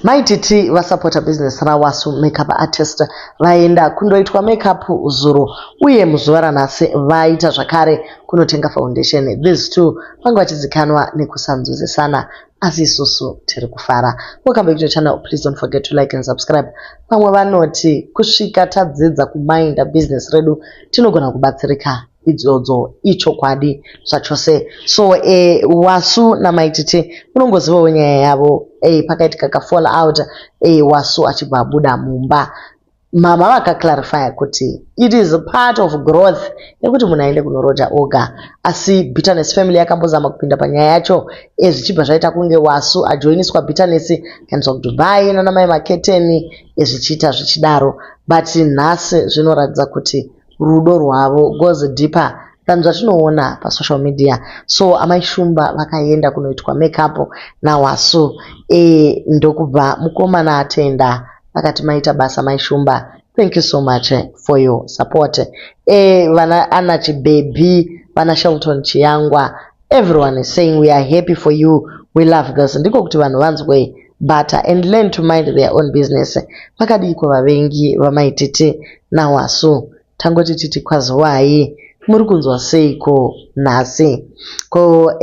Mai Titi vasapota business raWasu makeup artist vaenda kundoitwa makeup zuro uye muzuva ranhasi vaita zvakare kunotenga foundation. These two vanga vachizikanwa nekusanzwisisana asi isusu tiri kufara. Welcome back to the channel. Please don't forget to like and subscribe. Vamwe vanoti kusvika tadzidza kuminda business redu tinogona kubatsirika idzodzo ichokwadi zvachose. So Wasu naMai Titi unongozivawo nyaya yavo pakaitika ka fall out Wasu achibva abuda mumba. Mama vakaclarifya kuti it is part of growth yekuti munhu aende kunoroja oga, asi Bitterness family yakambozama kupinda panyaya yacho zvichibva zvaita kunge Wasu ajoiniswa Bitterness akaendeswa kuDubai nana mai Maketeni zvichiita zvichidaro, but nhasi zvinoratidza kuti rudo rwavo goes deeper than zvatinoona pasocial media. So amai Shumba vakaenda kunoitwa makeup naWasu ndokubva mukomana atenda akati maita basa mai Shumba, thank you so much for your support. Vana Anna Chibhebhi, vana Shelton Chiyangwa, everyone is saying we are happy for you, we love this. Ndiko kuti vanhu vanzwe butter and learn to mind their own business. Pakadiko vavengi vaMai Titi naWasu? Tangoti titi kwaziwai, muri kunzwa seiko nhasi? Ko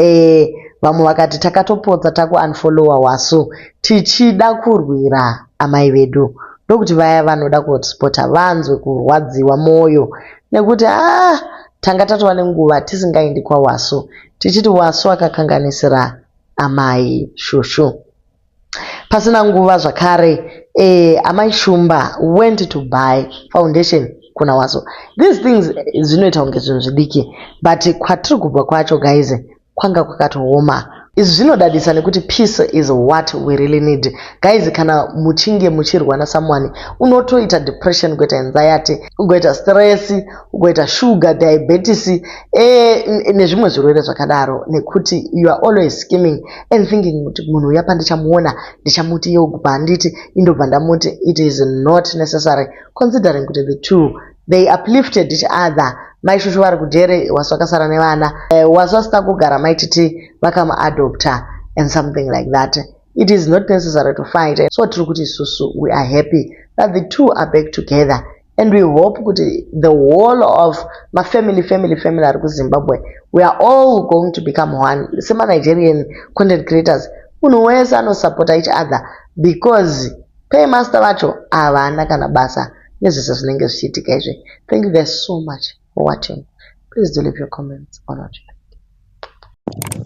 vamwe vakati takatopotsa takuunfollowa Wasu tichida kurwira amai vedu. Ndokuti vaya vanoda kuhotspota vanzwe kurwadziwa mwoyo nekuti aa tanga tatova nenguva tisingaendi kwaWasu tichiti Wasu akakanganisira amai Shushu. Pasina nguva zvakare amai Shumba went to buy foundation kuna Wasu. These things zvinoita kunge zvinhu zvidiki, but kwatiri kubva kwacho guys kwanga kwakatooma. Izvi zvinodadisa nekuti peace is what we really need. Guys, kana muchinge muchirwa nasomeone unotoita depression, kuita anxiety, ugoita stress, ugoita sugar diabetes nezvimwe zvirwere zvakadaro, nekuti you are always scheming and thinking kuti munhu uya pandichamuona ndichamuti iye ubva handiti indobva ndamuti. It is not necessary considering kuti the two, they uplifted each other. Mai Shushu vari kujere, Wasu akasara nevana. Wasu asina kugara Mai Titi vakamuadopta and something like that. It is not necessary to fight. So tiri kuti isusu we are happy that the two are back together and we hope kuti the whole of mafamily family family ari kuZimbabwe, we are all going to become one semaNigerian content creators. Munhu wese anosupporta each other because paymaster vacho havana kana basa nezvese zvinenge zvichiitika izvi. Thank you guys so much for watching. Please do leave your comments on what you think.